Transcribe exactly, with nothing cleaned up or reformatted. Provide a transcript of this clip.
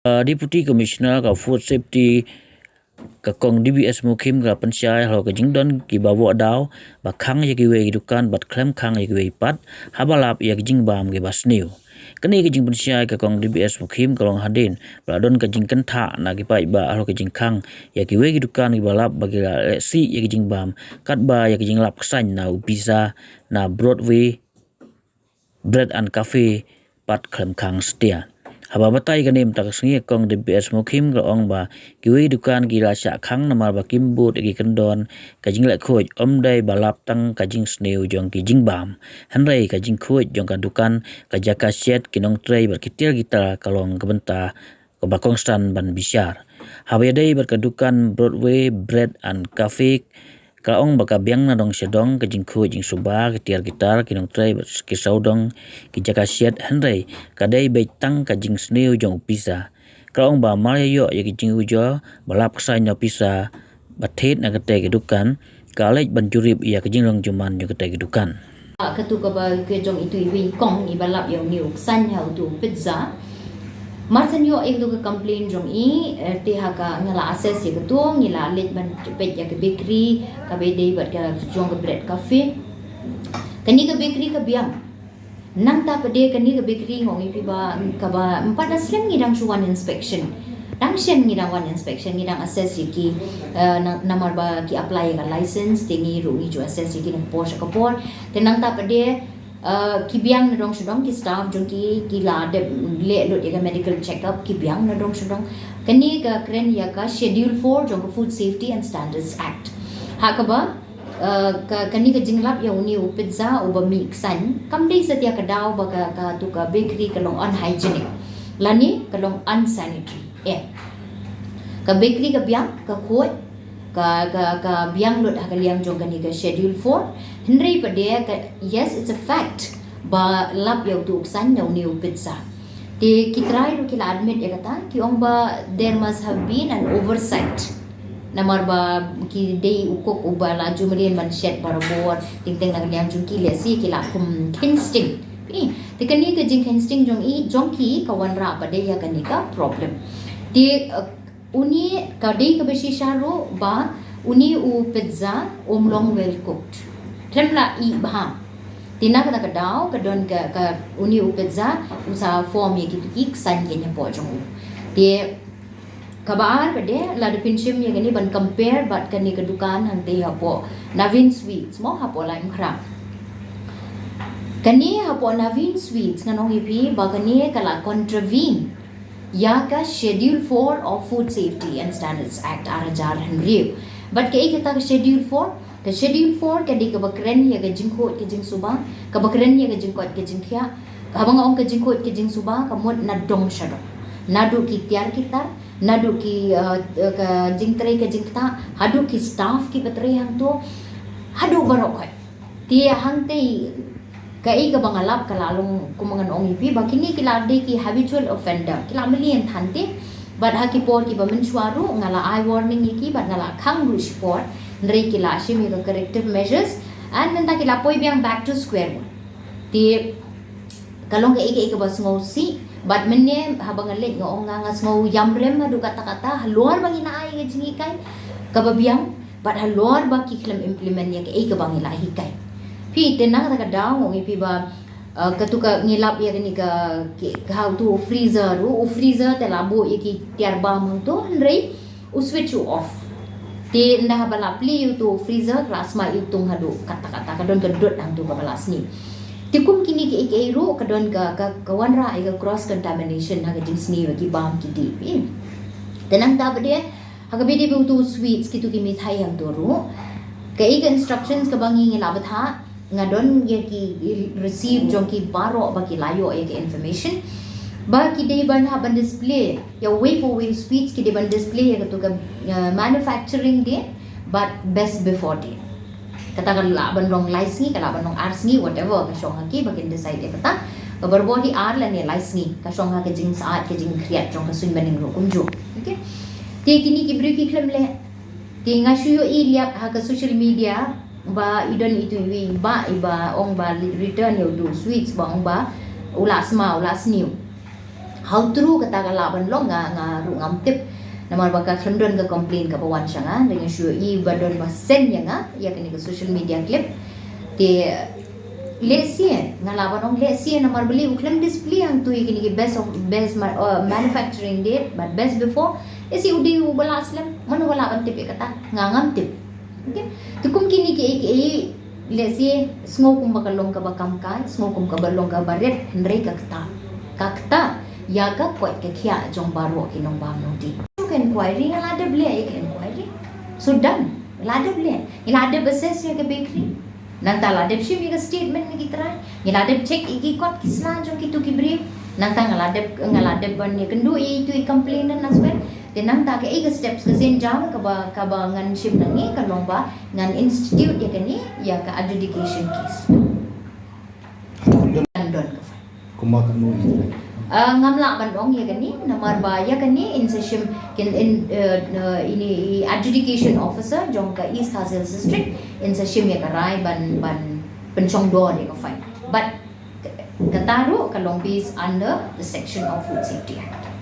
Deputy Commissioner ka Food Safety, ka Kong D B S Mukhim, ka la pynshai halor ka jingdon kiba wad daw ba khang ïa kiwei ki dukan bad khlem khang ïa kiwei pat haba lap ïa ki jingbam kiba sniew. Kane ka jingpynshai ka Kong D B S Mukhim ka long hadien ba la don ka jingkyntha na ki paidbah halor ka jingkhang ïa kiwei ki dukan kiba lap ba ki la lehsih ïa ki jingbam katba ïa ki jinglap ksain na u pizza na Broadway Bread and Cafe pat khlem khang satia. Haba batai kane mynta ka sngi, ka Kong D B S Mukhim ka la ong ba kiwei ki dukan ki la shah khang namar ba kim bud ïa ki kyndon ka jingleh khuid, ym dei ba lap tang ka jingsniew jong ki jingbam, hynrei ka jingkhuid jong ka dukan, ka jaka shet, ki nongtrei bad ki tiar ki tar ka long ka bynta kaba kongsan ban bishar. Haba ïadei bad ka dukan Broadway Bread and Cafe, ka la ong ba ka biang na dong sha dong ka jingkhuid jingsuba, ki tiar ki tar, ki nongtrei bad ki sawdong, ki jaka shet, hynrei ka dei beit tang ka jingsniew jong u pizza. Ka la ong ba mar ïa ïoh ïa ki jingujor ba lap ksain na u pizza ba thied na katei ka dukan, ka leit ban jurip ïa ka jinglong jingman jong katei ka dukan. Katu kaba kren jong itu iwei i kong iba lap ïa une u ksain ha utu u pizza. Mar shen ïoh ïa katu ka complaint jong i, eh, te ha ka nga la assess ïa katu, ngi la leit ban peit ïa ka bakery kaba dei bad ka jong ka Bread Cafe. Kane ka bakery ka biang. Nangta pat de kane ka bakery nga ong ïa phi ba kaba ym pat da slem ngi dang shu wan inspection. Dang shen ngi dang wan inspection, ngi dang assess ïa ki, eh, na-, namar ba ki apply ïa ka license, te ngi ruh ngi ju assess ïa ki na ka por sha ka por. Te nangta pat de, eh, ki biang na dong sha dong, ki staff jong ki, ki la dep leh lut ïa ka medical check up, ki biang na dong sha dong. Kane ka kren ïa ka Schedule four jong ka Food Safety and Standards Act. Ha kaba, eh, ka, kane ka jinglap ïa une u pizza uba mih ksain, kam dei satia ka daw ba ka, katu ka bakery ka long unhygienic lane ka long unsanitary. Eh. Ka bakery ka biang, ka khuid, ka, ka, ka biang lut ha ka liang jong kane ka Schedule four. Hynrei pat de ka, yes, it's a fact ba lap ïa utu u ksain na une u pizza. Te ki trai ruh ki la admit ïa kata, ki ong ba there must have been an oversight. Namar ba ki dei u cook uba la ju mlien ban shet barabor, teng teng na ka liang jong ki, lehse ki la khum kheiñ sting. Eh, te kane ka jingkheiñ sting jong i, jong ki ka wanrah pat de ïa kane ka problem. Te, eh, une ka dei kaba shisha ruh ba une u pizza um long well cooked. Khlem la ih bha. Te na kata ka daw ka don ka, ka une u pizza u sa form ïa kitu ki ksain ki hapoh jong u. Te kaba ar pat de, lada phin shim ïa kane ban compare bad kane ka dukan hangtei hapoh Naveen Sweets mo, hapoh Laitumkhrah. Kane hapoh Naveen Sweets ngan ong ïa phi ba kane ka la contravene ïa ka Schedule four of Food Safety and Standards Act ar hajar hynriew. Bad kaei kata ka Schedule four? Ka Schedule four ka dei kaba kren ïa ka jingkhuid ka jingsuba, kaba kren ïa ka jingkoit ka jingkhiah. Haba nga ong ka jingkhuid ka jingsuba, ka mut na dong sha dong. Naduh ki tiar ki tar, naduh ki, eh, eh, ka jingtrei ka jingktah, haduh ki staff kiba trei hangto, haduh baroh khoit. Te hangtei kaei kaba nga lap ka la long, kum ngan ong ïa phi ba kine ki la dei ki habitual offender, ki la mlien than te. Bad ha ki por kiba mynshuwa ruh nga la ai warning ïa ki bad nga la khang ruh shipor. Hynrei ki la shim ïa ka corrective measures and mynta ki la poi biang back to square one. Te ka long kaei kaei kaba sngewsih. Bad mynne haba nga leit nga ong nga, nga sngew ïamrem haduh katta katta halor ba ngi la ai ka jinghikai kaba biang. Bad halor ba ki khlem implement ïa kaei kaba ngi la hikai. Phi, te na kata ka daw nga ong ïa phi ba, uh, katu ka ngi lap ïa kane ka, ki, ka ha utu u freezer ruh, u freezer te la buh ïa ki tiar bam hangto, hynrei u switch u off. Te ynda haba la plie ïa utu u freezer ka la sma ïa u tung haduh katta katta, ka don ka dud hangto kaba la sniew. Te kum kine kiei kiei ruh ka don ka, ka, ka wanrah ïa ka cross contamination ha ka jingsniew ïa ki bam ki dih. Phi, te nangta pat de, ha kaba ïadei bad utu u sweets, kitu ki mithai hangto ruh, kaei ka instructions kaba ngi, ngi la bthah, nga don ïa ki receipt jong ki baroh ba ki la ïoh ïa ka information ba ki dei ban hap ban display ïa uwei pa uwei u sweets, ki dei ban display ïa katu ka, uh, manufacturing date bad best before date. Kata ka lah ban long lai sngi, ka lah ban long ar sngi, whatever ka shong ha ki ba kin decide ïa kata. Ka barabor hi ar lane lai sngi, ka shong ha ka jingsyaid ka jingkhriat jong ka suiñ bneng ruh kumjuh. Okay. Te kine ki briew ki khlem leh. Te nga shu ïohi leh ha ka social media ba i don itu iwei i bah iba ong ba return ïa utu u sweets ba ong ba u la sma, u la sniew. How true kata ka lah ban long nga, nga ruh ngam tip. Namar ba ka khlem don ka complaint kaba wan sha nga, da nga shu ïohi ba don ba send ïa nga ïa kane ka social media clip. Te lehse nga lah ban ong lehse namar balei u khlem display hangto ïa kine ki best of, best ma-, uh, manufacturing date bad best before. Lehse u dei uba lah slem, mano ba lah ban tip ïa kata? Nga ngam tip. Okay? Te kum kine kiei kiei, lehse sngew kumba ka long kaba kam kai, sngew kum kaba long kaba rit, hynrei ka ktah, ka ktah ïa ka koit ka khiah jong baroh ki nongbam nongdie. Ka inquiry nga la dep leh ïa ka inquiry. So done. Nga la dep leh, nga la dep assess ïa ka bakery. Nangta la dep shim ïa ka statement na ki trai, nga la dep check ïa ki kot ki sla jong kito ki briew. Nangta nga la dep, nga la dep ban ïakynduh ïa itu i complainant na sbet. Te nangta kaei ka steps ka sienjam kaba, kaba ngan shim nangne ka long ba ngan institute ïa kane, ïa ka adjudication case. Ngan don ka file. Kumba ka nu i. Ah, ngam lah ban ong ïa kane namar ba ïa kane in sa shim kin in, eh, eh, ine i adjudication officer jong ka East Khasi Hills District in sa shim ïa ka rai ban, ban pynshong dor ïa ka file. But kata ruh ka long based under the section of Food Safety Act.